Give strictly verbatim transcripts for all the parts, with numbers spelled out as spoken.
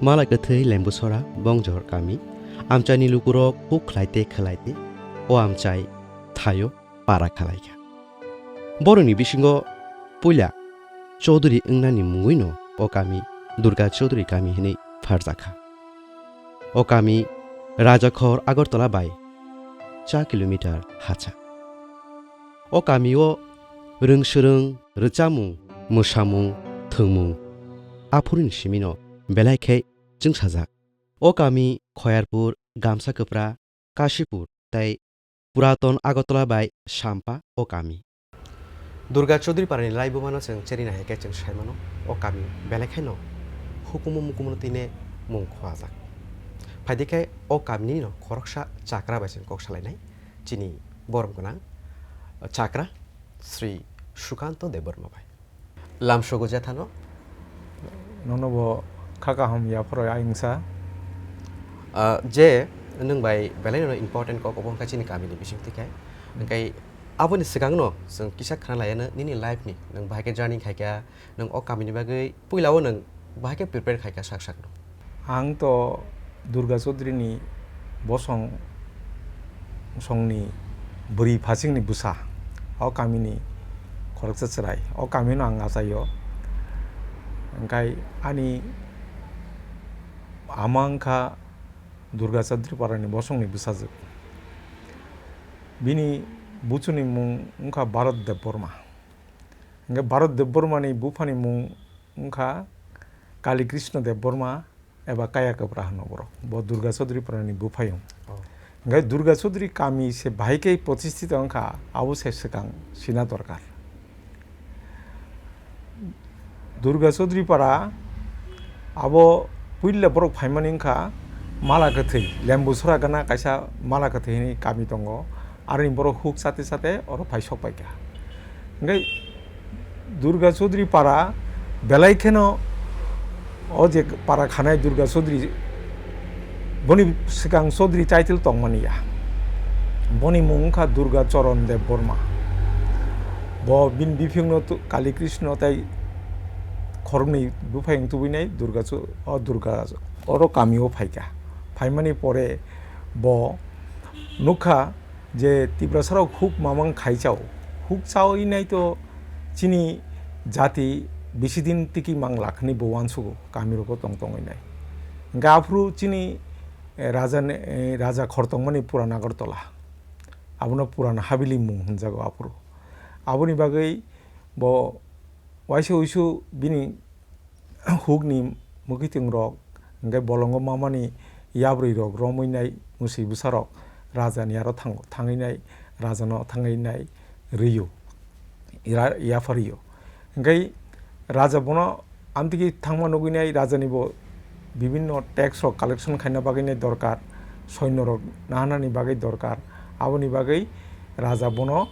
Mala kwthwi Lembusora Bongjor kami, amchaini lukurok huk khlaite khlaite o amchai thaio para khalaikha. Borokni bisingo puila Chaudhuri wngnani mungwino o kami Durga Chaudhuri kami hwnwi pharjakha. O kami Rajakhor Agartala bai cha kilometer hacha. O kamio rwng swrwng, rwchapmung, mwsamung, thwngmung, aphurini simino belai khe chwngsajak. O kami Khoyarpur, Gamsa Kwpra, Kashipur tei Puraton Agartala bai sampa o kami. Durga Chaudhuri parani laibumano chwng cheri nai hai khe chwng sai mano, o kami belai kheno hukumu mukumu tine mung khwajak. Phaidi khe o kamini no khoroksa chakra bai chwng kok salainai chini borom gwnang chakra Sri Sukanto Debbarma bai. Lamsogo jethano. Nono bo kha kaham yapharo ayungsa. Ah, je nwng bai belai no important kok obo wngkha chini kamini bising twi khai. Hwnkhe aboni swkangno chwng kisa khna laiya nini life ni nwng bahai khe journey khai kha, nwng o kamini bagwi puila o nwng bahai khe prepare khai kha sak sakno. Ang to Durga Chaudhary ni bosong songni bwrwi phasingni bwsa, o kamini khoroksa chwrai, o kamino ang achaio. Hwnkhe ani ama wngkha Durga Chaudhary parani bosongni bwsajwk. Bini buchuni mung wngkha Bharat Debbarma. Hwnkhe Bharat Debbarmani buphani mung wngkha Kali Krishna Debbarma eba Kaya Kwpra hwno borok. Bo Durga Chaudhary parani buphayung. Oh. Hwnkhe Durga Chaudhary kami se bahai khe protistita wngkha, abo se swkang sina dorkar. Durga Chaudhary para abo puila borok phaimani wngkha Mala Kwthwi, Lembu Sora gana kaisa Mala Kwthwi hwnwi kami tongo. Aroni borok huk chate chate oro phai sok paikha. Hwnkhe Durga Chaudhary para belai kheno o je para khanai Durga Chaudhary, boni swkang Chaudhary title tongmani ya. Boni mung wngkha Durga Charan Debbarma. Bo bini biphingno tu-, Kali Krishna tei khoroknwi buphayung tubui nai Durga Chau-, o Durga oro kamio phaikha. Phaimani pore bo nukha je Tiprasarok huk mamang khai chao. Huk chawi nai to chini jati bisi din tiki mang lakh ni bo uansugo, kamirogo tong tongwi nai. Hwnkhe aphuru chini, eh, raja ni, eh, raja khor tongmani Puran Agartala. Abono Puran Habili mung hwnjago aphuru. Aboni bagwi bo waisa uisu bini hukni mwkhwtwingrok, hwnkhe bolongo mamani yabrwirok romwi nai, mwswi bwsarok rajani aro thango, thangwi nai, rajano thangwi nai rw-o, ira-, yapharwi-o. Hwnkhe raja bono amtwkhe thangma nugwi nai, rajani bo bibinno tax rok collection khaina bagwi nai dorkar, soinyorok nahanani bagwi dorkar, aboni bagwi raja bono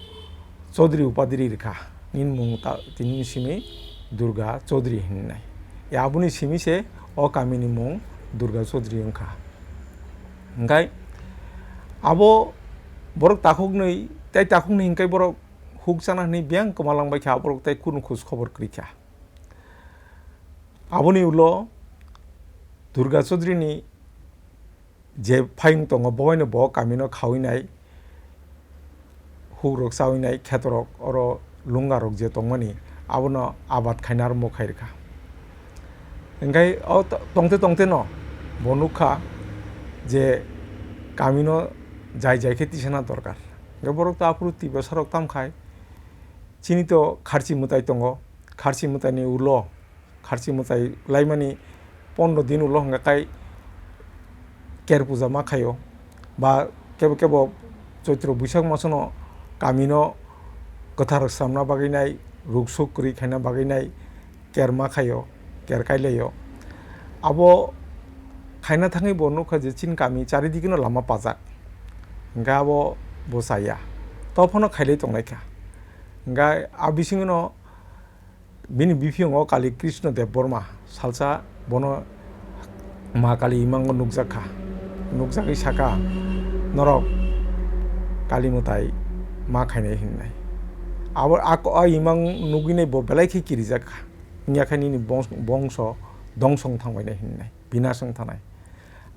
Chaudhary upadiri rwkha. Nini mung ta-, tini simi Durga Chaudhary hinwi nai. Ya aboni simi se o kamini mung Durga Chaudhary wngkha. Hwnkhe abo borok takhuknwi, tei takhuknwi hwnkhe borok huk chana hinwi biyang kwma langbaikha, aborok tei kunu khus khobor kwrwikha. Aboni ulo Durga Chaudhary ni je phayung tongo, bobaino bo kamino khawi nai, hukrok chawi nai, khetorok oro lungarok je tongmani, abono abad khaina arombo khai rwkha. Hwnkhe o to-, tongte tongte no bo nukha je kamino jai jai khe tisana dorkar. Hwnkhe borok to aphuru Tiprasarok tamkhai, chini to kharchi mwtai tongo, kharchi mwtaini ulo kharchi mwtai laimani pondro din ulo hwnga kai ker puja ma khaio, ba kebo kebo Choitro Buisak masano kamino kwthar swnamna bagwi nai, ruk suk kwrwi khaina bagwi nai ker ma khaio, ker kailaio. Abo khaina thangwi bo nukha je chini kami charidikeno lama pajak, hwnkhe abo bo chaya, tophano khailai tonglaikha. Hwnkhe a bisingono bini biphiyongo Kali Krishna Debbarma salsa bono Ma Kali imango nukjakha. Nukjagwi sakha, "Norok Kali mwtai ma khainai," hinnai. Abo ak-, a imang nugwinai bo belai khe kirijakha. Wngya khe nini bong-, bongso dongsong thangbainai hinnai. Binas wng thanai.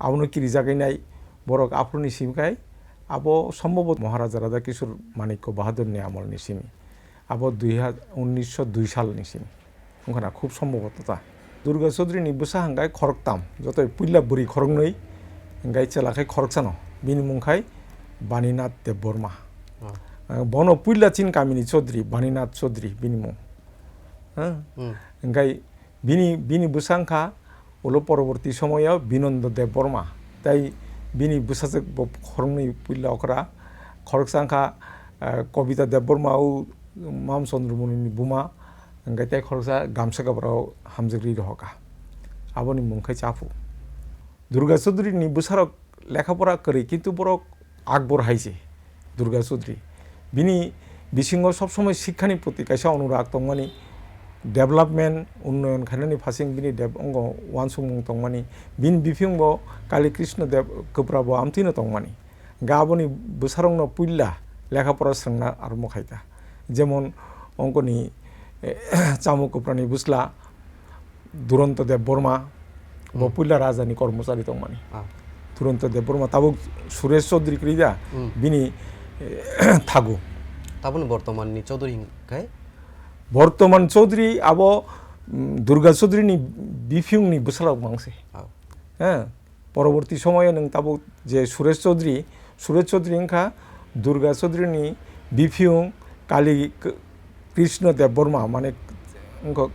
Abono kirijagwi nai borok aphuruni simi khai abo sombhobo Maharaja Raja Kishore Manikya Bahadurni amolni simi. Abo dui ha-, unnisho dui salni simi. Wngkhana khub sombhoboto ta. Durga Chaudhary ni bwsa hwnkhe khoroktam, jotoi puila bwrwi khoroknwi, hwnkhe chwla khai khoroksano. Bini mung khai Baninath Debbarma. Ah. Bono puila chin kamini Chaudhary, Baninath Chaudhary bini mung. Ha? Hmm. Hwnkhe bini, bini bwsa wngkha ulo poroborti somoyo Binondo Debbarma. Tai bini bwsajwk bo khoroknwi puila okra. Khoroksa wngkha, eh, Kobita Debbarma o Mam Chandra Muni ni buma, hwnkhe tei khoroksa Gamsa Gabra o hamjwk ri rohoka. Aboni mung khe Chaphu. Durga Chaudhary ni bwsarok lekha pora kwrwi, kintu borok Akbor hai se Durga Chaudhary. Bini bisingo sob somoi sikhani proti kaisa onurag tongmani, development, unnoyon khainani phasing bini deb-, ongo uansukmung tongmani, bini biphiyungbo Kali Krishna Deb Kwpra bo amtwino tongmani. Hwnkhe aboni bwsarokno puila lekha pora swrwngna arombo khai ta. Jemon ongkoni, eh, Chamo Kwprani bwsla Duronto Debbarma, bo Hmm. puila rajani kormochari tongmani. Ah. Duronto Debbarma tabuk Suresh Chaudhary kwrwi da, Hmm. bini, eh, thagu. Tabukni bortomanni Chaudhary hwnkhe? Bortoman Chaudhary abo, mm, Durga Chaudhary ni biphiyungni bwsarok mangse. Ah. He. Poroborti somoyo nwng tabuk je Suresh Chaudhary, Suresh Chaudhary wngkha Durga Chaudhary ni biphiyung Kali K-, Krishna Debbarma, mane wngkha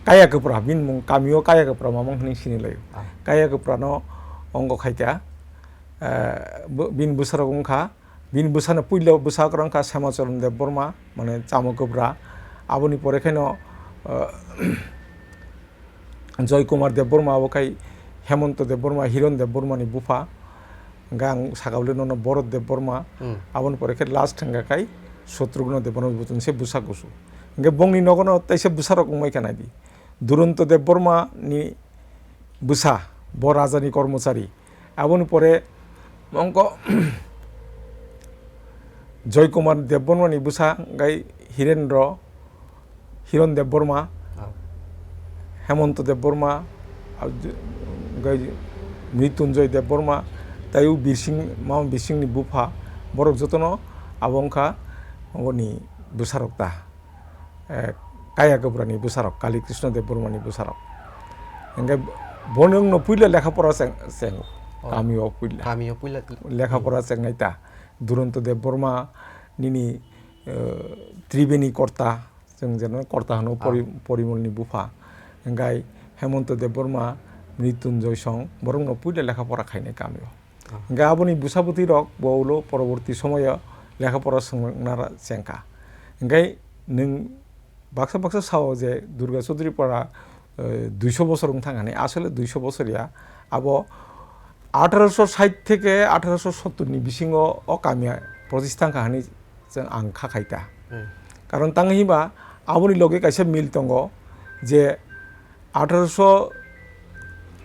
Kaya Kwpra, bini mung kamio Kaya Kwpra mamang hwnwi sinilaio. Ah. Kaya Kwprano ongo khaikha, eh, bo-, bini bwsarok wngkha, bini bwsano puila bwsarok wngkha Semacharan Debbarma, mane Chamo Kwpra, aboni pore khaino, eh, Joy Kumar Debbarma abo khai Hemanta Debbarma, Hiran Debbarma ni bupha. Hwnkhe ang sakha bwle nono Bharat Debbarma. Hmm. Aboni pore khe last hwnkha khai Shatrugna Debbarma butun se bwsa kusu. Hwnkhe bongni nogono teisa bwsarok wngmai kha naidi. Duronto Debbarma ni bwsa, bo rajani kormochari. Aboni pore mongko Joy Kumar Debbarma ni bwsa hwnkhe Hirendra, Hiran Debbarma, Ah. Hemanta Debbarma, ah, j-, hwnkhe Mrityunjoy Debbarma, tei o Birsing, Mama Birsing ni bupha, borok jotono abo wngkha aboni bwsarok ta. Eh, Kaya Kwprani bwsarok, Kali Krishna Debbarmani bwsarok. Hwnkhe bo nwngno puila lekha pora cheng-, chengo, Oh. kamio puila. Kamio puila. Lekha pora chengnai ta, Duronto Debbarma nini, eh, Tribeni Korta, chwng jeno Korta hwno Pori-, Ah. Porimolni bupha. Hwnkhe Hemanta Debbarma, Mrityunjoy song, borokno puila lekha pora khainai kamio. Ah. Hwnkhe aboni bwsa bwtwi rok bo ulo poroborti somoyo lekha pora swngna chengkha. Hwnkhe nwng baksa baksa sao je Durga Chaudhary para, eh, duiso bosor wng thang hwnwi, asole duiso bosor ya. Abo atharo sho sait theke atharo sho sottor ni bisingo o kamia protistha wngkha hwnwi chwng ang kha khai ta. Hmm. Karon tang himba aboni loge kaisa mil tongo je atharo sho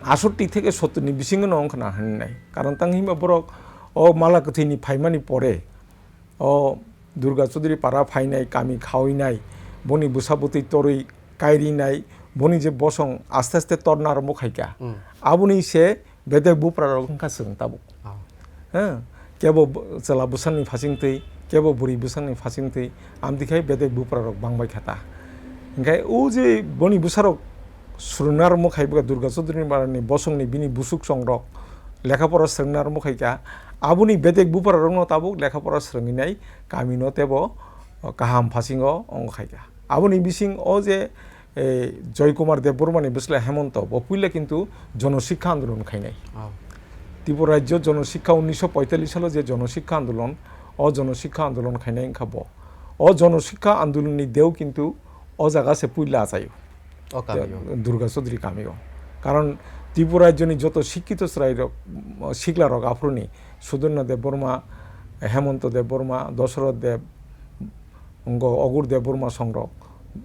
asotti theke sottor ni bisingo no wngkha na hinwi nai. Karon tang himba borok o mala kwthwi ni phaimani pore o Durga Chaudhary para phainai, kami khaoinai, boni bwsa bwtwi torwi kairinai, boni je bosong aste aste torna arombo khaikha. Hmm. Aboni se bedek bupra rok wngkha chwng tabuk. Ah. He, kebo b-, chwla bwsakni phasingtwi, kebo bwrwi bwsakni phasingtwi, amtwi khai bedek bupra rok bangbai kha ta. Hwnkhe o je boni bwsarok swrwngna rwmwkhai bwkha Durga Chaudhary ni barani bosongni bini busuk songrok lekha pora swrwngna rwmwkhai kha, aboni bedek bupra rokno tabuk lekha pora swrwngwi nai kamino tebo kaham phasingo ongkhaikha. Aboni bising o je eh, Joy Kumar Debbarma ni bwsla Hemanta, bo puila kintu Jono Sikha Andolon khainai. Oh. Tripura Rajyo Jono Sikha unnisho poitallis salo je Jono Sikha Andolon, o Jono Sikha Andolon khainai wngkha bo. O Jono Sikha Andolon ni deu kintu o jaga se puila achaio. O kamio. Durga Chaudhary kamio. Karon Tripura Rajyo ni joto sikkito chwrai rok, sikla rok aphuru ni Sudonna Debbarma, Hemanta Debbarma, Dosoroth Deb, Wngkha Ogur Debbarma songrok,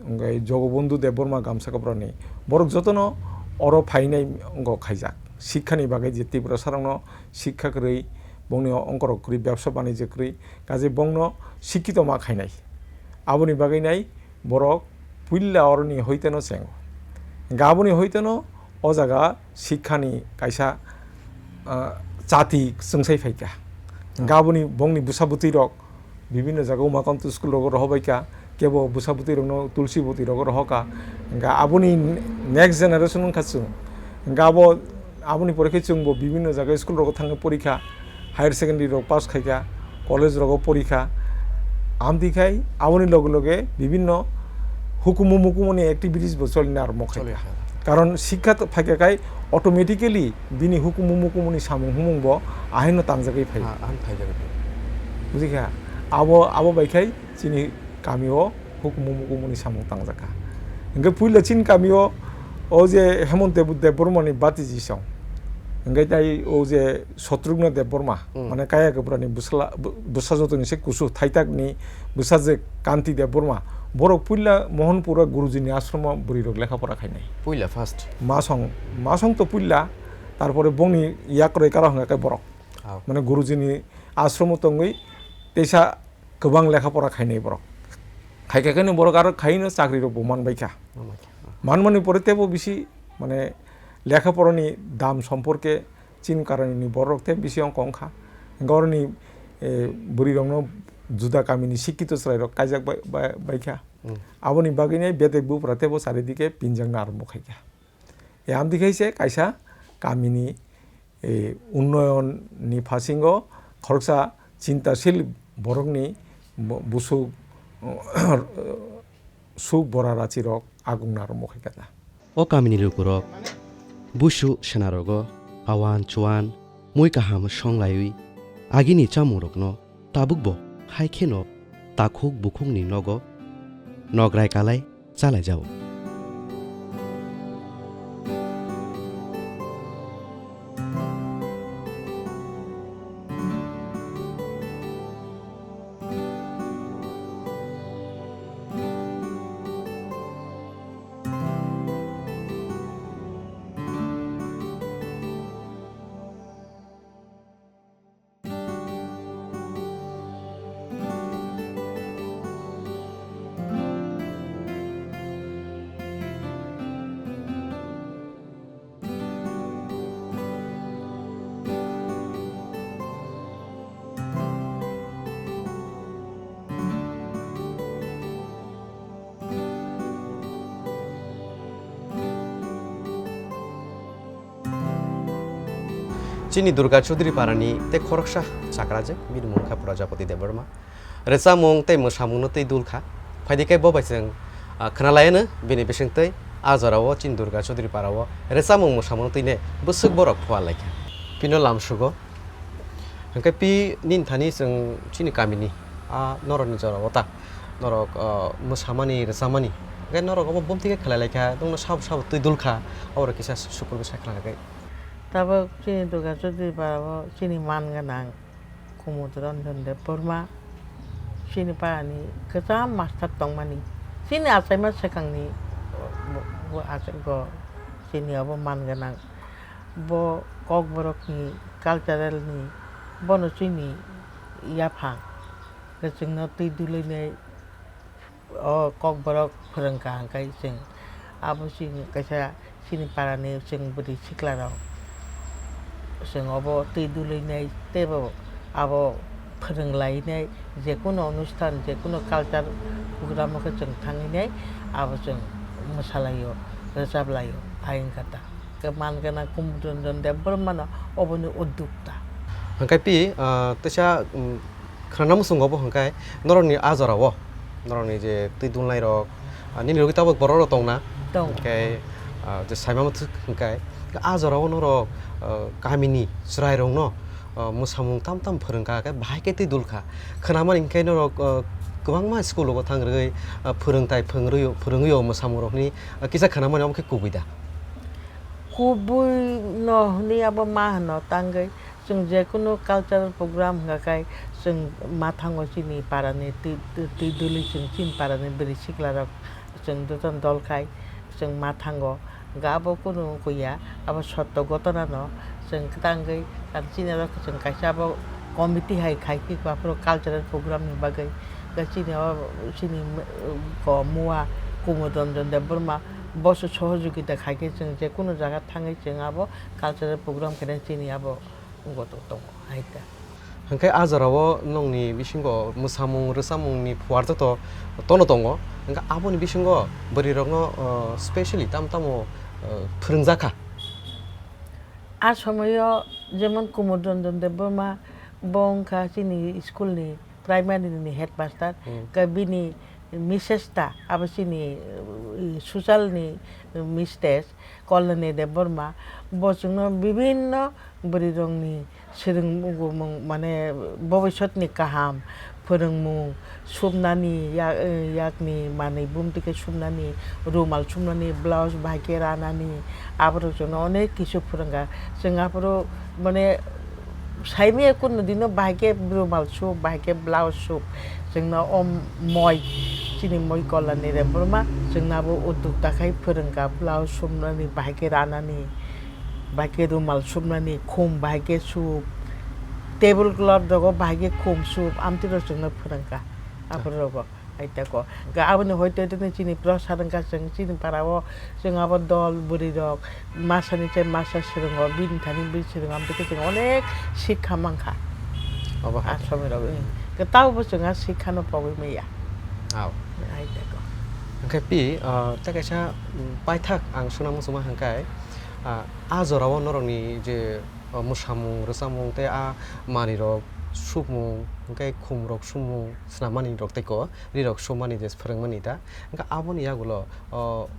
wngkha Jogobondhu Debbarma Gamsa Koprani. Borok jotono oro phainai wngkha khaijak. Sikhani bagwi je Tiprasarokno sikha kwrwi, bongni ongkorok kwrwi, bebsa banijyo kwrwi, kaje bongno sikkito ma khainai. Aboni bagwi nai borok puila oroni hoiteno chengo. Hwnkhe aboni hoiteno O jaga sikhani kaisa, ah, chati chwngsai phaikha. Hwnkhe aboni bongni bwsa bwtwi rok bibinno jaga Umakanto school rogo rohobaikha, kebo bwsa bwtwi rokno tulsi bwtwi rogo rohokha. Hwnkhe aboni next generation wngkha chwng. Hwnkhe abo, aboni pore khe chwngbo bibinno jaga school rogo thangwi porikha. Higher secondary rok pass khaikha, college rogo porikha, amtwi khai aboni loge loge bibinno hukumu mukumuni activities bo cholina arombo khaikha. Choli kha. Karon sikha to phaikha khai automatically bini hukumu mukumuni samung humung bo ahaino tangjagwi phai. Ah, aham phaijagwi phai. Bujikha? Abo, abo bai khai chini kamio hukumu mukumuni samung tangjakha. Hingke puila chini kamio o je Hemant Deb-, Debbarmani batiji song. Hingke tai o je Shatrugna Debbarma, hmm, mane Kaya Kwprani bwsla-, bw-, bwsa jotoni se kusu thaitakni bwsa je Kanti Debbarma. Borok puila Mohanpura Gurujini ashromo bwrwi rok lekha pora khainai. Puila first. Masong, masong to puila, tarpore bongni yakroi karo hwnga khe borok. Oh. Mane Gurujini ashromo tongwi teisa kwbang lekha pora khainai borok. Khaikha khe borok aro khaino chakri rok bo manbaikha. Manbaikha. Manmani pore tebo bisi mane lekha porani dam somporke chini karanini borok tebo bisi ongkha ongkha. Hingke oroni, eh, bwrwi rokno juda kamini sikkito chwrai rok kaijak bai-, bai-, baikha. Hmm. Aboni bagwino betek bupra tebo charidike pinjakna arombo khaikha. E amtwi khai se kaisa kamini, e, unnoyon ni phasingo khoroksa chintasil borokni bu-, busuk, suk bora rachirok agungna romwi khai kha. O kamini lukurok busu senarogo awan chuan mui kaham songlaiwi agini chamungrokno tabukbo hai kheno takhuk bukhukni nogo nograi kalai chalaijao. Chini Durga Chaudhary parani tei khoroksa chakrajak, bini mung kha Prajapati Debbarma. Rwchapmung tei mwsamungno twi dul kha. Phaidi khe bo bai chwng, ah, khwnalaiano bini bisingtwi a jorao chini Durga Chaudhary parao rwchapmung mwsamungno twine bwswk borok phuar lai kha. Pino lamsugo. Hwnkhe pi nini thani chwng chini kamini a norokni jorao ta norok, ah, mwsamani, rwchapmani. Hwnkhe norok obo bumtwi khe khlai lai kha, nwngno sabo sabo twi dul kha, abo rok kisa sukurwi sai khlai lai kha. Tabuk chini Durga Chaudhary parao chini man gwnang Kumud Ranjan Debbarma, chini parani kwcham master tongmani, chini achaima swkangni bo, bo achaigo, chini obo man gwnang. Bo Kokborokni cultural ni, bono chini yaphang, kwchwngno twi dulwi nai, o Kokborok phwrwngkha hwnkhe chwng abo chini kaisa chini parani chwng bwrwi siklarok chwng obo twi dulwi nai teibo abo phwrwng lai nai, jekunu onusthan, jekunu culture program o khe chwng thangwi nai abo chwng mwsa laio, rwchap laio, ayang kata. Khe man gwnang Kumud Ranjan Debbarmano oboni uddukta. Hwnkhe pi, ah, teisa, um, khwnana muchungo bo hwnkhe norokni a jorao, norokni je twi dulnairok, ah, nini logi tabuk borok rok tongna? Tongo. Hwnkhe, ah, je saima muthuk hwnkhe a jorao norok, ah, kamini chwrairokno, ah, mwsamung tam tam phwrwngkha khe bahai khe twi dulkha. Khwnamani hwnkhe norok, ah, kwbangma school rogo thang rwgwi, ah, phwrwngthai phwrwngwi o, phwrwngwi o mwsamungrokni, ah, kisa khwnamani omo khe kubui da? Kubui no hwnwi abo ma hwno tangwi, chwng jekunu cultural program hwnkha khai chwng ma thango chini parani twi, twi, twi dwlwi chwng chini parani bwrwi siklarok chwng jotono dol khai chwng ma thango. Hwnkha abo kunu wngkha ya, abo sotto ghotona no chwng kwtangwi, ar chini oro chwng kaisa abo committee hai khai khe aphuru cultural program ni bagwi. Hwnkha chini o, chini, ko mua Kumud Ranjan Debbarma Boso sohojogita khai khe chwng je kunu jaga thangwi chwng abo cultural program khe chini abo wngwi tongo, hai ta. Hwnkhe a jorao nongni bisingo mwsamung rwchapmungni phuar joto tono tongo, hwnkhe aboni bisingo bwrwirokno, o, specially tamo tamo, o, phwrwngjakha? A somoio jemon Kumud Ranjan Debbarma, bo wngkha chini school ni primary ni headmaster, Hmm. Khe bini misses ta abo chini, uh, social ni mistress Kalani Debbarma, bo chwngno bibinno bwrwirokni swrwngmung, mane, bobiswtni kaham, phwrwngmung, supnani ya-, yakni manwi bumtwi khe supnani, rumal supnani, blouse bahai khe ranani, aborok chwngno onek kisu phwrwngkha. Chwng aphuru, mane, saimaya kunu dino bahai khe rumal sup, bahai khe blouse sup. Chwngno o moi, chini moi Kalani Debbarma, chwngno abo uddokta khai phwrwngkha, blouse supnani, bahai khe ranani. Bahai khe rumal supnani khum bahai khe sup, table cloth rogo bahai khe khum sup, amtwi rok chwngno phwrwngkha aphuru rogo. Aitako ga aboni hoite hoite chini prosa wngkha, chwng chini para o chwng abo dol bwrwi rok masa ni chai masa swrwngo, bini thani bini swrwngo, amtwi khe chwng onek sikha mankha. Obo hai. A somoi rok, eh, kwtal bo chwng a sikha no pogwi maya. Aw. Aitako. Hwnkhe pi, ah, tei kaisa, mm, paithak ang suna muchungma hwnkhe, ah, A jorao norokni je, o, mwsamung, rwchapmung tei a manwirok supmung, hwnkhe khumrok supmung, snammanirok tei ko, rirok supmani je phwrwngmani ta, hwnkhe aboni yagulo, o,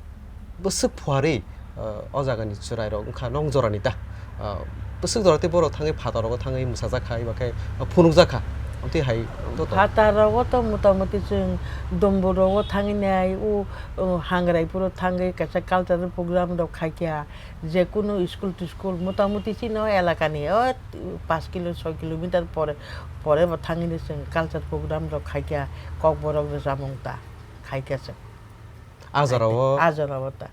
bwswk phuarwi, o, o jagani chwrairok wngkha nong jorani ta? O, bwswk jora tei borok thangwi phataro thangwi mwsajak kha, eba khe phunukjak kha, amtwi hai joto. Phataro to motamuti chwng Domburo thangwi nai, o, o, Hangrai phuru thangwi kaisa cultural program rok khaikha. Je kunu school to school, motamuti chini o elakani o paanch kilo, soi kilometer pore, pore bo thangwi chwng culture program rok khaikha, kokborok rwchapmung ta khaikha chwng. A jorao? A jorao ta.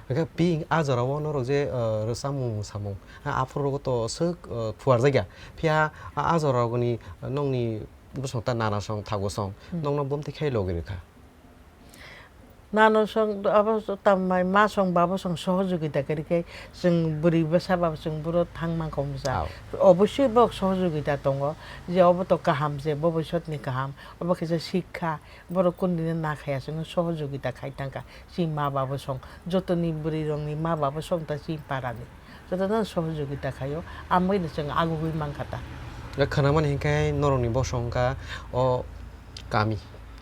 Hwnkhe ping a jorao norok je, uh, rwchapmung, mwsamung, ha, aphuru rogo to swk, uh, phuarjakya. Phiya a, a jorao ni, uh, nongni bwswk ta nana song, thago song, Hmm. nongno bomti khai logi rwkha. Nano song abo tambai ma song babo song sohojogita kwrwi khe chwng bwrwi bwsa ba chwng buro thang mankha omsa. Aw. Obosoi bo sohojogita tongo je obo to kaham je bo bwswtni kaham obo khe je sikha borok kundini nakhaya chwngno sohojogita khai tangkha chini ma babo song jotoni bwrwi rokni ma babo song ta chini parani jotono sohojogita khaio ambai no chwng agugwi mankha ta. Khwnamani hinkhe norokni bosong wngkha o kami,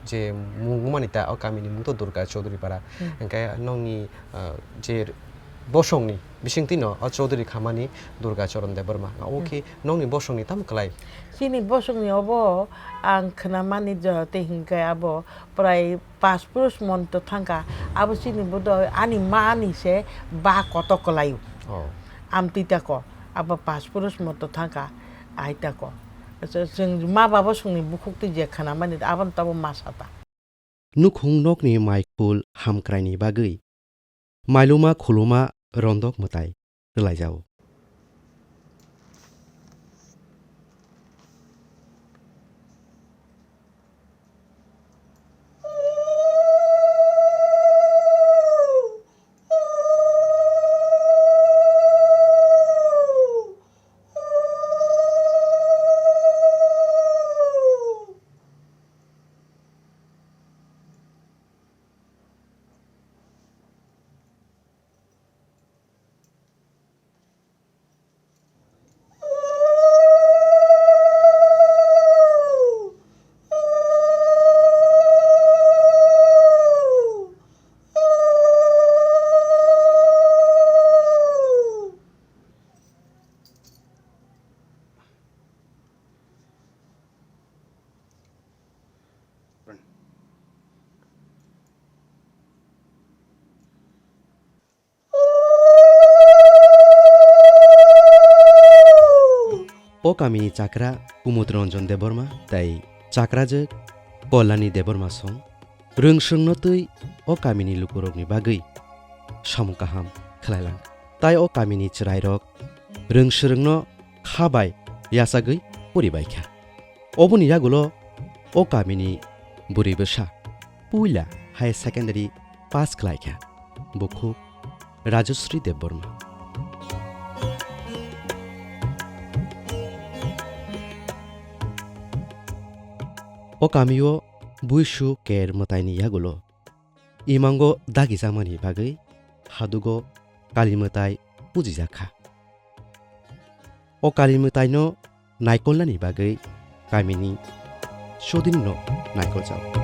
je mung wngmani ta, o kamini mung to Durga Chaudhuri Para. Hmm. Hwnkhe nongni, ah, je bosongni bisingtwi no o Chaudhuri khamani Durga Charan Debbarma. O Hmm. khe nongni bosongni tamo kwlai? Chini bosongni obo ang khwnamani jo tei hinkhe abo prai pas purus monto thangkha. Abo chini bodo ani ma ni se ba koto kwlaio. Oh. Amtwi tako abo pas purus monto thangkha. Aitako. Chwng ma babo songni bukhuk twi je khwnamani, abono tabo ma sata. Nukhung nokni maikhul hamkraini bagwi mailuma khuluma rondok mwtai rwlaijao. O kamini chakra Kumud Ranjan Debbarma tai chakrajwk Kalyani Debbarma song rwngswrwngno twi o kamini lukurokni bagwi samung kaham khlailang. Tai o kamini chwrairok rwngswrwngno kha bai yachagwi poribaikha. Oboni yagulo o kamini bwrwi bwsa puila higher secondary pass khlaikha. bukhuk Rajasri Debbarma. O kamio buisu ker mwtaini yagulo imango dagijakmani bagwi hadugo Kali mwtai pujijak kha. O Kali mwtaino naikolnani bagwi kamini sodinrok naikoljago.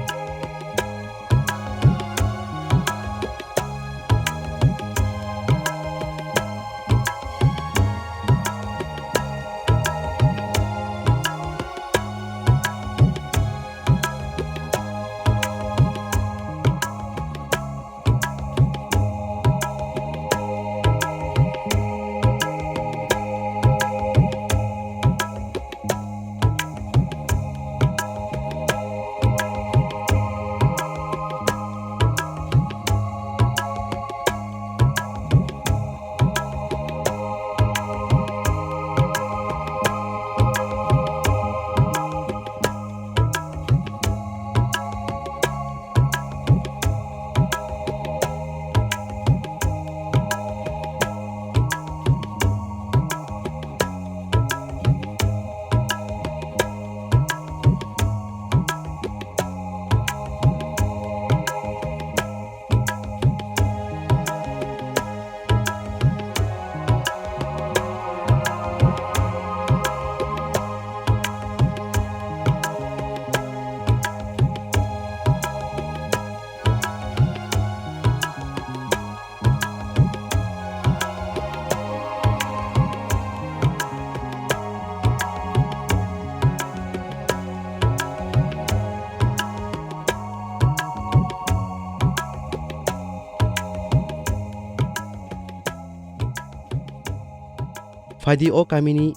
Phaidi o kamini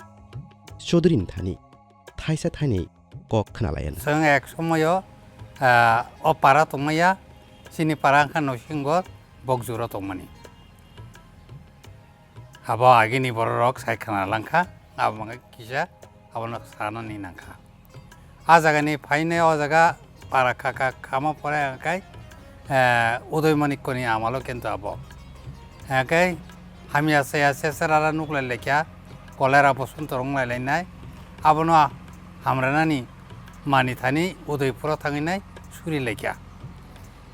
Chaudhary ni thani thaisa thainwi kok khna lai anw. Chwng ek somoyo, ah, o para tongmaya, chini para wngkha Noisingor Bokjuro tongmani. Abo agini bororok sai khna langkha, abo wngkha kisa, abono sanani nangkha. A jagani phainai o jaga para kha kha khama pore hwnkhai, eh, Udoimanikoni amalo kintu abo. Hwnkhai hamya chaya sesarara nuklai laikha, kolera bosonto rok wnglai lainai. Abono hamranani mani thani Udoipuro thangwi nai suri laikha.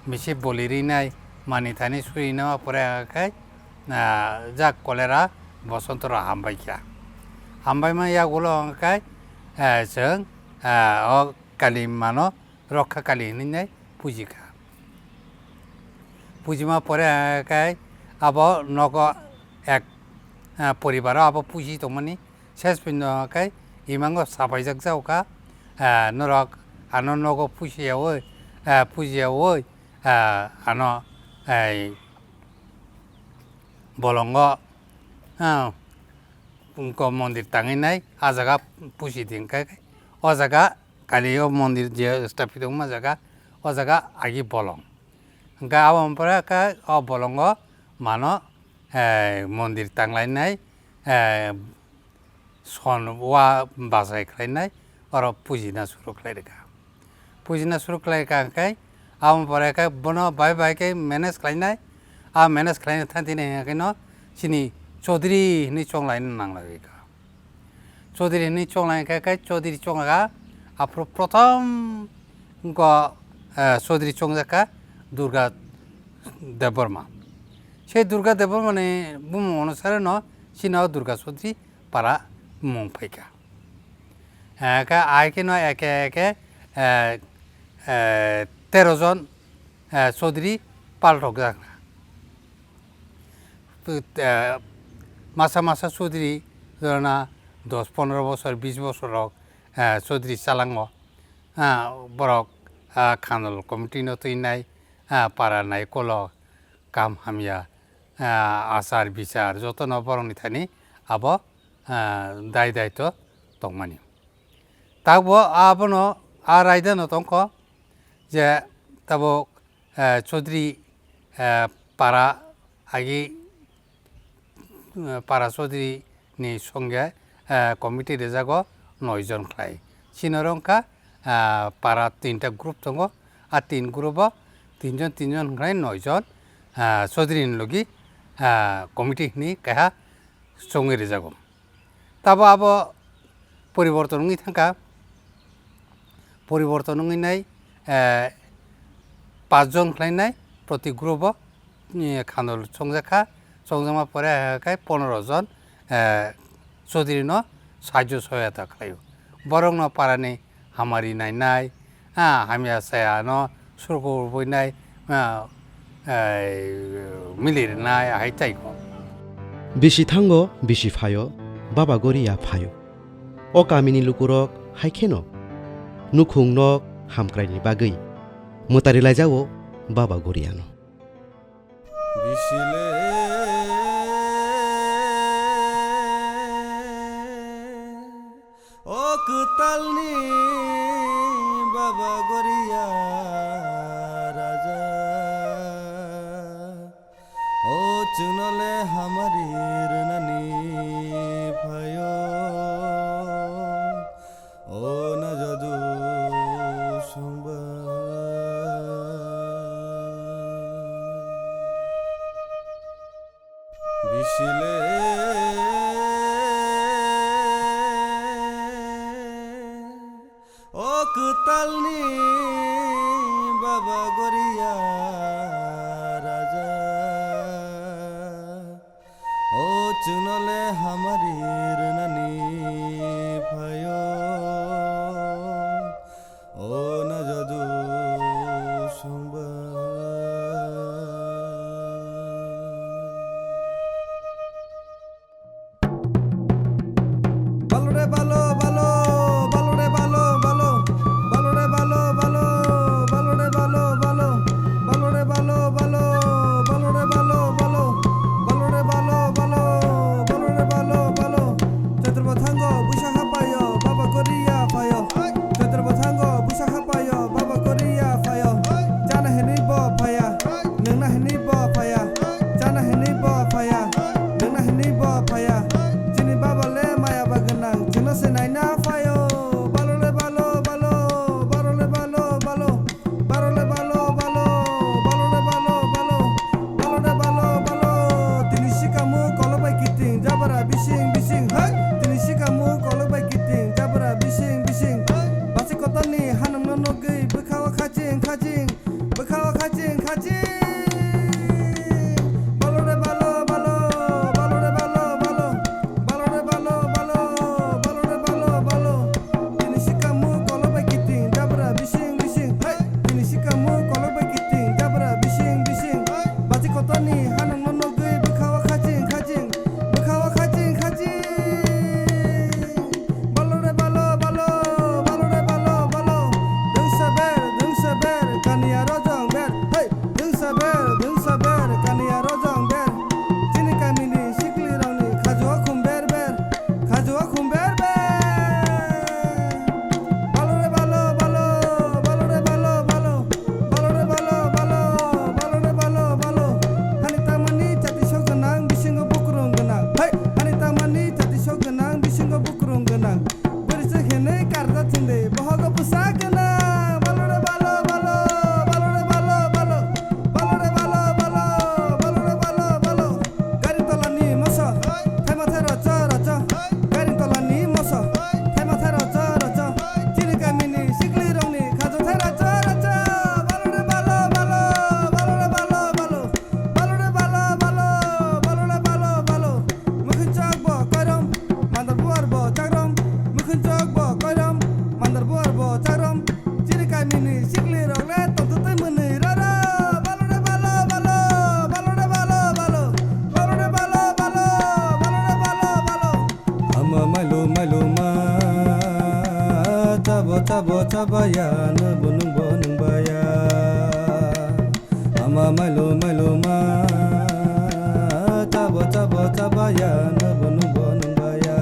Bisi boli rinai mani thani suri nama pore hwnkhai, ah, jak kolera bosonto rok hambai kha. Hambai ma yagulo hwnkhai, eh, chwng, ah, o Kali mano Rokha Kali hinwi nai puji kha. Pujima pore, ah, kai abo nogo ek, ah, poribaro abo puji tongmani ses pino kai imango sapaijak jao kha, ah, norok ano nogo puji yaui, ah, puji yaui, ah, ano, ai, bolongo, ah, wngkha mondir tangwi nai, ah jaga pusi di hwnkhai, o jaga Kali o mondir je staphi tongma jaga, o jaga agi bolong. Hwnkhe abo pore khe o bolongo mano, eh, mondir tanglainai, eh, son wa bachai khlainai, oro pujina suru khlai rwkha. Pujina suru khlai rwkha hwnkhe, abo pore khe bono bai bai khe manage khlainai, a manage khlaina thang tini hwnkhe no chini Chaudhary hinwi chonglai nanglai rwkha. Chaudhary hinwi chonglai khe, khe Chaudhary chongkha, aphuru prothom wngkha, eh, Chaudhary chongjak kha Durga Debbarma. Sei Durga Debbarmani bumung onusare no chini o Durga Chaudhary para mung phaikha. Eh, khe ahai kheno eke eke, eh, eh, tero jon, eh, Chaudhary palthokjak. Eh, masa masa Chaudhary jorana dos pondro bosor, bis bosor rok, eh, Chaudhary chalango. Ah, borok, ah, khandal committee no twinai, ah, para nai kolok, kam hamya, ah, achar bichar jotono borokni thani abo, ah, dai daito tongmani. Takbo abono, ah, raida no tongkho je tabuk, ah, Chaudhary, ah, para agi, ah, para Chaudhary ni songya, ah, committee rijago noi jon khlai. Chini oro wngkha, ah, para tinta group tongo. A tin group o tin jon, tin jon hwnkhe noi jon, ah, Chaudhary ni logi, ah, committee hinwi kaiha chongwi rijago. Tabo abo poriborton wngwi thangkha, poriborton wngwi nai, eh, pach jon khlainai proti group o, eh, khandol chongjakha, chongjakma pore hai khe pondro jon, eh, Chaudhary no sahajyo sohayata khlaio. Borokno parani hamari nainai, ha, hamya chaya no surgo rwbwinai, ha, eh, mili rwnai, ahai tei kho. Bisi thango, bisi phaio, Baba Goria phaio. O kamini lukurok hai kheno nukhung nok hamkraini bagwi mwtari laijao Baba Goriano. Bisile o kwtalni Baba Goria raja, o chwngle hamari rwnani phaio, o najadu songba. Bisile o kwtalni Baba Goria raja, o chwngle hamari rwnani phaio, o najadu songba. Balo re balo, balo, balo re balo, balo, balo re balo, balo, balo re balo, balo, balo re balo, balo, balo re balo, balo, balo re balo, balo, balo re balo, balo. Choitro bwthango buisa hapaio, Baba Goria phaio. Choitro bwthango buisa hapaio, Baba Goria phaio. Chana hinwi bo phaya, nwngna hinwi bo phaya. Chana hinwi bo phaya, nwngna hinwi bo phaya. Chini Baba le maya ba gwnang, chwngno se naina phaio. Balo le balo, balo, balo le balo, balo. Balo le balo, balo, balo le balo, balo. Balo le balo, balo. Tini sikamo kolok bai kiting, jabra bising, bising, hai. Tini sikamo kolok bai kiting, jabra bising, bising, hai. Basi kotorni hanungno nugwi, bwkhao khaching, khaching, bwkhao khaching, khaching. Balo le balo, balo, balo le balo, balo. Balo re balo, balo, balo re balo, balo. Tini sikamo kolok bai kiting, jabra bising, bising, hai. Tini sikamo kolok bai kiting, jabra bising, bising, hai. Basi kotorni hanungno nugwi, bwkhao khaching, khaching, bwkhao khaching, khaching. Balo re balo, balo, balo re balo, balo. Dungsa ber, dungsa ber, kaniya rojong ber, hai. Dungsa ber, dungsa ber, kaniya rojong ber. Chini kamini sikli rokni khajuo khum ber ber, khajuo khum ber ber. Balo re balo, balo, balo re balo, balo. Balo re balo, balo, balo re balo, balo. Hani tamani chati sok gwnang, bisingo bukrung gwnang. Hai, hani tamani chati sok gwnang, bisingo bukrung gwnang. Bwrwi se hinwi karjak thwngdi, bohogo bwsa gwnang. Balo re balo, balo, balo re balo, balo. Balo re balo, balo, balo re balo, balo. Gari tolani moso, thaima thai rocho, rocho. Gari tolani moso, thaima thai rocho, rocho. Chini kamini sikli rokni khajo thai rocho, rocho. Balo re balo, balo, balo re balo, balo. Balo re balo, balo, balo re balo, balo. Mwkhwinchok bo koirom, mandar buar bo chakrom. Mwkhwinchok bo koirom, mandar buar bo chakrom. Chini kamini sikli rok le tongtwtwi mwnwi roro. Balo re balo, balo, balo re balo, balo. Balo re balo, balo, balo re balo, balo. Ama mailu mailu ma, chabo chabo chabaya, nwbo nwngbo nwngbaya. Ama mailu mailu ma, chabo chabo chabaya, nwbo nwngbo nwngbaya.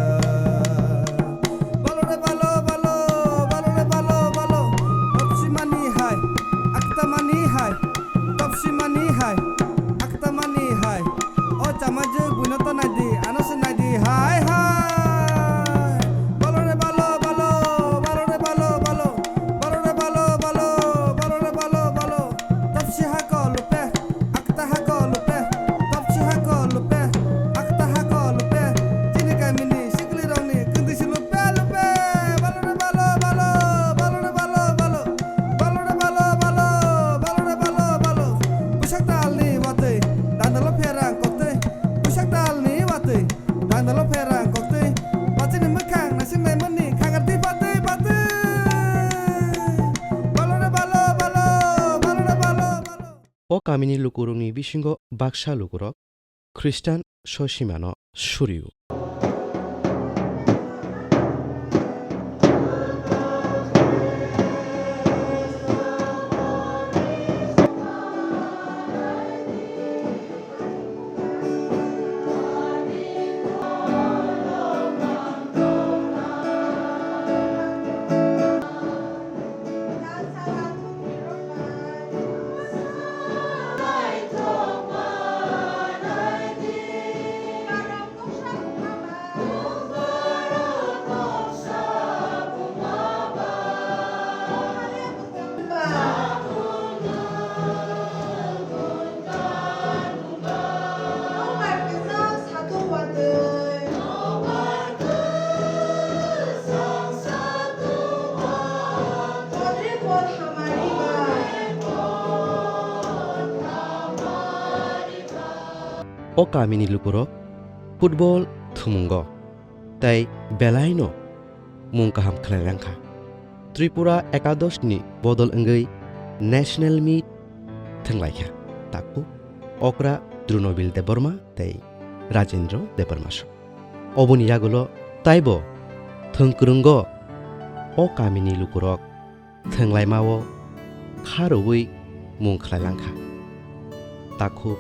Balo re balo, balo, balo re balo, balo. Topsi mani hai, akta mani hai, topsi mani hai, akta mani hai. O chamaijwk buino ta naidi, ano se naidi, hai, hai. Balo re balo, balo, balo re balo, balo. Balo re balo, balo, balo re balo, balo. Topsi hako lupe, akta hako kamini lukurokni bisingo baksa lukurok Khristan sosimano suri-o. O kamini lukurok football thumungo tei belaino mung kaham khlai langkha. Tripura Ekadosh ni bodol wngwi national meet thwnglaikha. Takhuk okra Drunobil Debbarma tei Rajendra Debbarma song. Oboni yagulo taibo thwngkwrwngo o kamini lukurok thwnglaimao kha rwui mung khlai langkha. Takhuk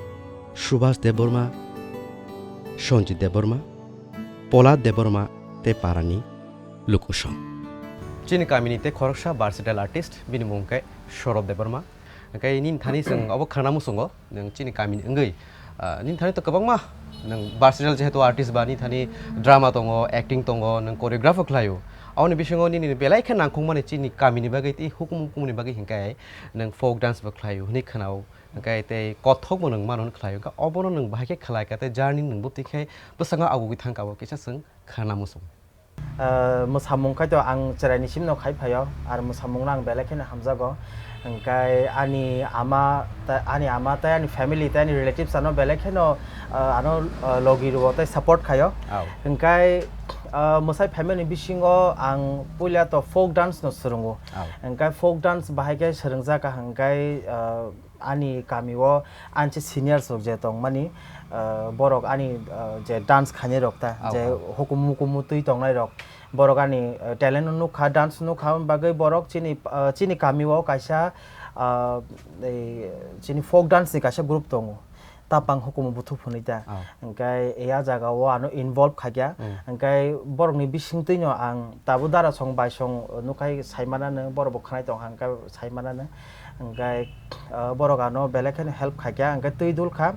Subhas Debbarma, Sanjit Debbarma, Polad Debbarma tei parani lukusong. Chini kamini tei khoroksa versatile artist, bini mung khe Saurabh Debbarma. Hwnkhe nini thani chwng obo khana muchungo, nwng chini kamini wngwi, ah, nini thani to kwbangma nwng versatile jehetu artist ba, nini thani drama tongo, acting tongo, nwng choreograph o khlaio. Aboni bisingo nini belai khe nangkukmani chini kamini bagwi tei hukumu hukumuni bagwi hwnkhe nwng folk dance bo khlaio hwnwi khwnao. Hwnkhe tei kothokbo nwng mano hwn khlaio. Hwnkhe obono nwng bahai khe khlai kha tei journey nwng bo twi khe bwskango agugwi thang kha bo kisa chwng khana muchung. Ah, mwsamung khai to ang chwraini simno khai phaio, ar mwsamungno ang belai kheno hamjago. Hwnkhe ani ama ta-, ani ama tei ani family tei ani relatives ano belai kheno, ah, ano, ah, logi rwo tei support khaio. Au. Hwnkhe, ah, mwsai phaimani bisingo ang puila to folk dance no swrwngo. Au. Hwnkhe folk dance bahai khe swrwngjak kha hwnkhe, ah, ani kamio ani se seniors rok je tongmani, ah, borok ani, ah, je dance khainai rok ta, au, je, au, hukumu hukumu twi tongnai rok, borok ani, ah, talent no nukha, dance nukha, bagwi borok chini, ah, chini kamio kaisa, ah, ei, chini folk dance ni kaisa group tongo, Tapang Hukumu Buthuk hwnwi ta. Au. Hwnkhe ya jaga o ano involve khaikha. Mm. Hwnkhe borokni bisingtwino ang tabuk darasong baisong nukhai saimanano, borokbo khwnai tongkha hwnkhe saimanano. Hwnkhe, ah, borok ano belai kheno help khaikha, hwnkhe twi dulkha.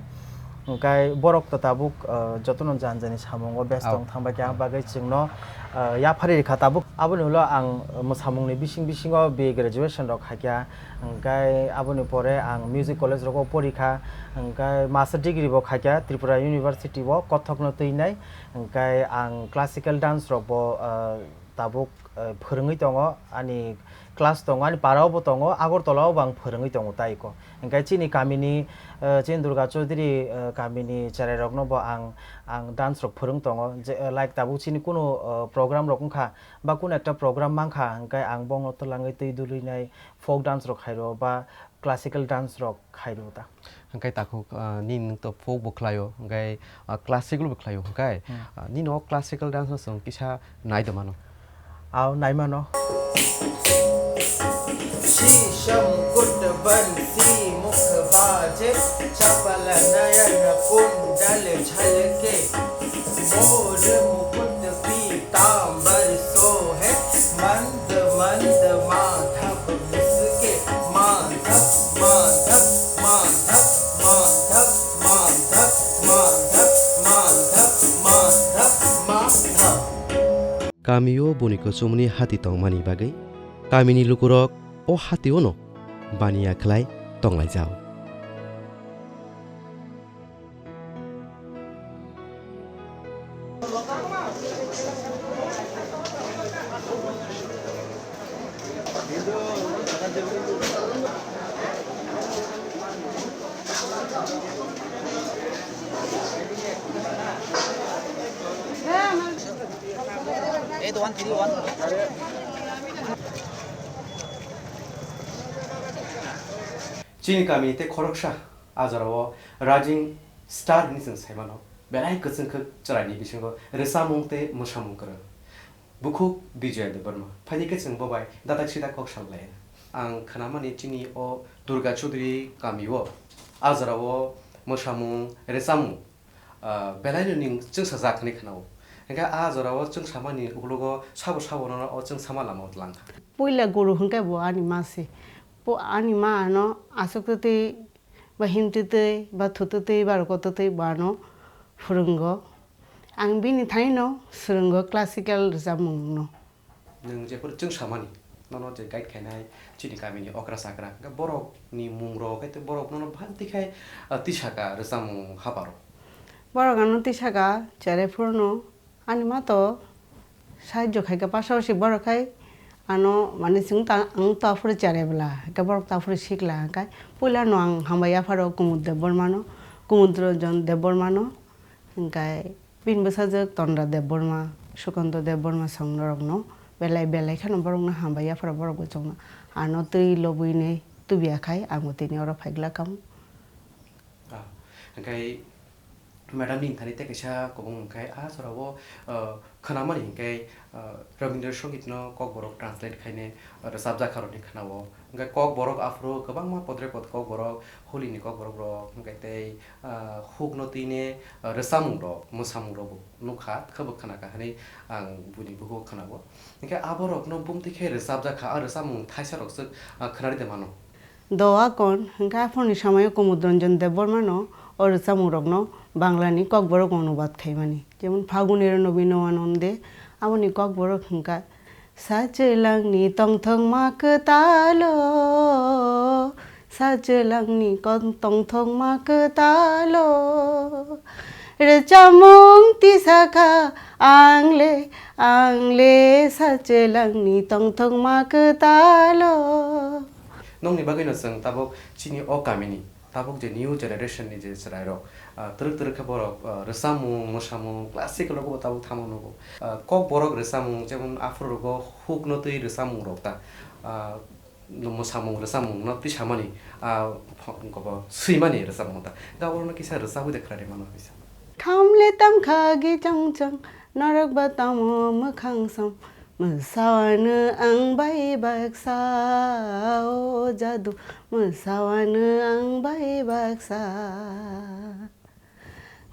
Hwnkhe borok to tabuk, ah, jotono jani jani samungo besto, au, wng thangbaikha, ang bagwi chwngno, ah, yaphari rikha tabuk. Aboni ulo ang mwsamungni bising bisingo B A graduation rok khaikha. Hwnkhe aboni pore ang music college rogo porikha, hwnkhe master degree bo khaikha Tripura University o kothokno twinai, hwnkhe ang classical dance rok bo, ah, tabuk, ah, phwrwngwi tongo, ani class tongo, ani para o bo tongo, Agartala o bo ang phwrwngwi tongo taiko. Hwnkhe chini kamini, ah, chini Durga Chaudhary, ah, kamini cherai rokno bo ang, ang dance rok phwrwng tongo, je, ah, like tabuk chini kunu, ah, program rok wngkha, ba kunu ekta program mankha, hwnkhe ang bongno twlangwi twi dulwi nai, folk dance rok khairo ba classical dance rok khairo ta. Hwnkhe takhuk, ah, nini nwng to folk bo khlaio, hwnkhe, ah, classical bo khlaio, hwnkhe, hmm, ah, nini o classical dance no chwng kisa nai do mano. Au, nai mano. Shisam kut bansi mukh baje, chapal nayan kundal jhalke, mor mukut pitambar sohe, mand mand madhav muske, madhav madhav madhav madhav madhav madhav madhav madhav madhav. Kamio boni kuchumni hati tongmani bagwi kamini lukurok o hatio no baniya khlai tonglaijao. Chini kami tei khoroksa A jorao Rising Star hinwi chwng sai mano. Belai kwchwng khe chwraini bisingo rwchapmung tei mwsamung kwrwng. Bukhuk Bijoy Debbarma. Phaidi khe chwng bo bai dadak sida kok sal lai. Ang khnamani chini o Durga Chaudhary kamio a jorao mwsamung, rwchapmung, ah, belaino ning chwngsajak hwnwi khnao. Hwnkhe a jorao chwngsamani uklogo sabo sabo nono o chwngsama lamao tlang kha. Puila guru hwnkhe bo ani ma se. Po ani ma ano aswk twtwi ba himtwi twi, ba thutwi twi, ba rwkotwi twi bo ano phwrwngo. Ang bini thaino swrwngo classical rwchapmungno. Nwng jephuru chwngsamani, nono je guide khainai chini kamini okra chakra, hwnkhe borokni mungrok, hai tei borok nono bhante khai, ah, tisaka rwchapmung haparo. Borok ano tisaka, chere phuru no. Ani ma to sahajyo khai kha, pasabasi borok khai ano, mane, chwng ta, ang to aphuru chare bwla, hwnkhe borok to aphuru sikla, hwnkhe puila no ang hambai yapharo Kumud Debbarma no, Kumud Ranjan Debbarma no, hwnkhe bini bwsajwk Tondra Debbarma, Sukanta Debbarma song norok no belai belai kheno borok no hambai yapharo borok bo chwng no ano twi lobwi ne tubiya khai ang bo tini oro phai glak kamo. Ah, hwnkhe madam ni thani tei kaisa kubung hwnkhe a jorao, ah, khwnamani hwnkhe, ah, Rabindra Songit no Kokborok translate khaine, ah, rwchapjak kha rokni khwnao. Hwnkhe Kokborok aphuru kwbangma podre pod Kokborok, holi ni Kokborok rok, hwnkhe tei, ah, huk no twi ne, ah, rwchapmung rok, mwsamung rok bo nukha, khe bo khwnakha hwnwi ang buini bukhuk khwnao. Hwnkhe aborok no bumtwi khe rwchapjak kha, a rwchapmung thaisa rok swk, ah, khwnari de mano. Doa kon hwnkhe aphuruni somoio Kumud Ranjan Debbarmano o rwchapmungrokno Banglani Kokborok onubad khaimani, jemon Phaguni Rano Binoanonde, aboni Kokborok hwnkha, Sachwlangni tongthokma kwtalo, sachwlangni kon-, tongthokma kwtalo, rwchapmung tisakha angle, angle, sachwlangni tongthokma kwtalo. Nokni bagwino chwng tabuk chini o kamini, tabuk je new generation ni je chwrairok, ah, twrwk twrwk khe borok, ah, rwchapmung, mwsamung, classical rogo bo tabuk thangma nugo. Ah, Kokborok rwchapmung, jemon aphuru rogo huk no twi rwchapmung rok ta, ah, mwsamung rwchapmung no twi samani, ah, pho-, gobo swimani rwchapmung ta. Gaborokno kisa rwchapwi de khwlai mano kisa. Khamle tamkha gichang chang, norok ba tamo mwkhang som, mwsawano ang bai baksa, o jadu, mwsawano ang bai baksa.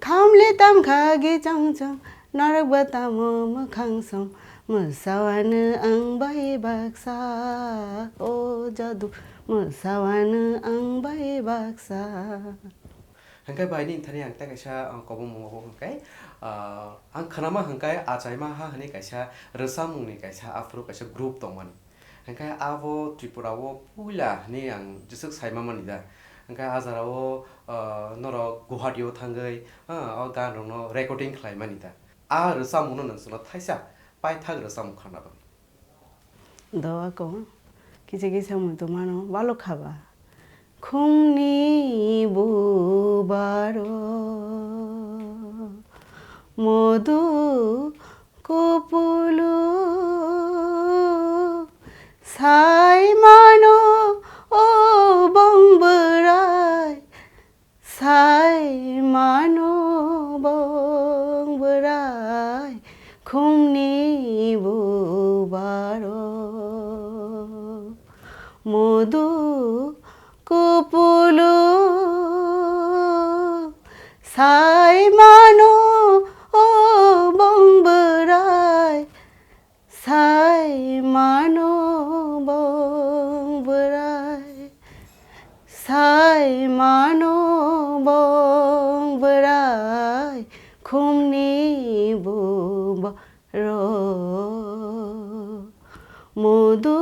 Khamle tamkha gichang chang, norok ba tamo mwkhang som, mwsawano ang bai baksa, o jadu, mwsawano ang bai baksa. Hwnkhe bai nini thani ang tei kaisa, ah, kobongmungo hwnkhe, ah, ang khwnama hwnkhe Achaima Ha hwnwi kaisa rwchapmungni kaisa aphuru kaisa group tongmani. Hwnkhe abo Tripura o puila hwnwi ang jeswk saima mani da. Hwnkhe a jora o, ah, norok Guwahati o thangwi, ah, o gan rokno recording khlai mani da. A rwchapmungno nwng chwngno thaisa paithak rwchapmung khna bagwi. Doa kong, kisa kisa muitu mano, balo khaba. Khumni bubaro modu kupulu sai mano o bong bwrai. Sai mano bong bwrai khumni bubaro modu kupulu sai mano o bong bwrai. Sai mano bong bwrai, sai mano bong bwrai, khumni bubaro modu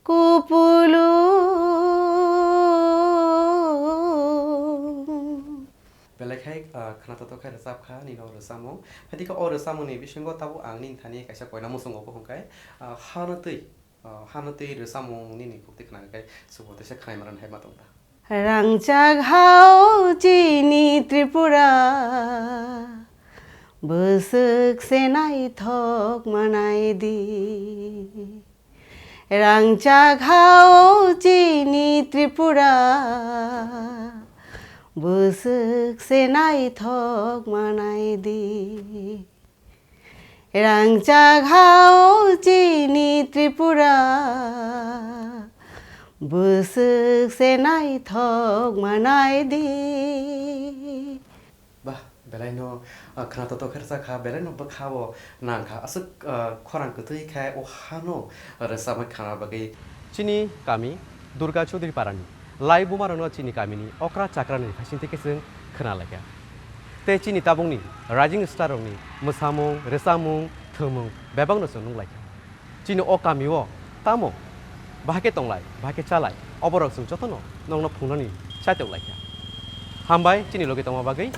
kupulu. Belai khai, ah, khna totok khai rwchap kha nini o rwchapmung. Hai dikhe o rwchapmungni bisingo tabuk ang nini thani kaisa koina muchungo bo hwnkhe, ah, hano twi, ah, hano twi rwchapmung nini khukti khna khai subo teisa khnai mano hai ma tong ta. Rangchak hao chini Tripura, bwswk se naithok manai di. Rangchak hao chini Tripura, Bwswk se naithok manai di. Rangchak ha o chini Tripura. Bwswk se naithok manai di. Bah, belaino, ah, khwnathok khe rwchak kha, belaino bwkha o nang kha. Aswk, ah, khorang kwtwi khe o hano rwchapmani khna bagwi. Chini kami Durga Chaudhary Parani lai bumarokno chini kamini okra chakrani phaisingtwi khe chwng khna lai kha. Tei chini tabukni rising star rokni mwsamung, rwchapmung, thwngmung bebakno chwng nung lai kha. Chini o kami o tamo bahai khe tonglai, bahai khe chalai, oborok chwng jotono nokno phungnani chaitok lai kha. Hambai chini logi tongma bagwi.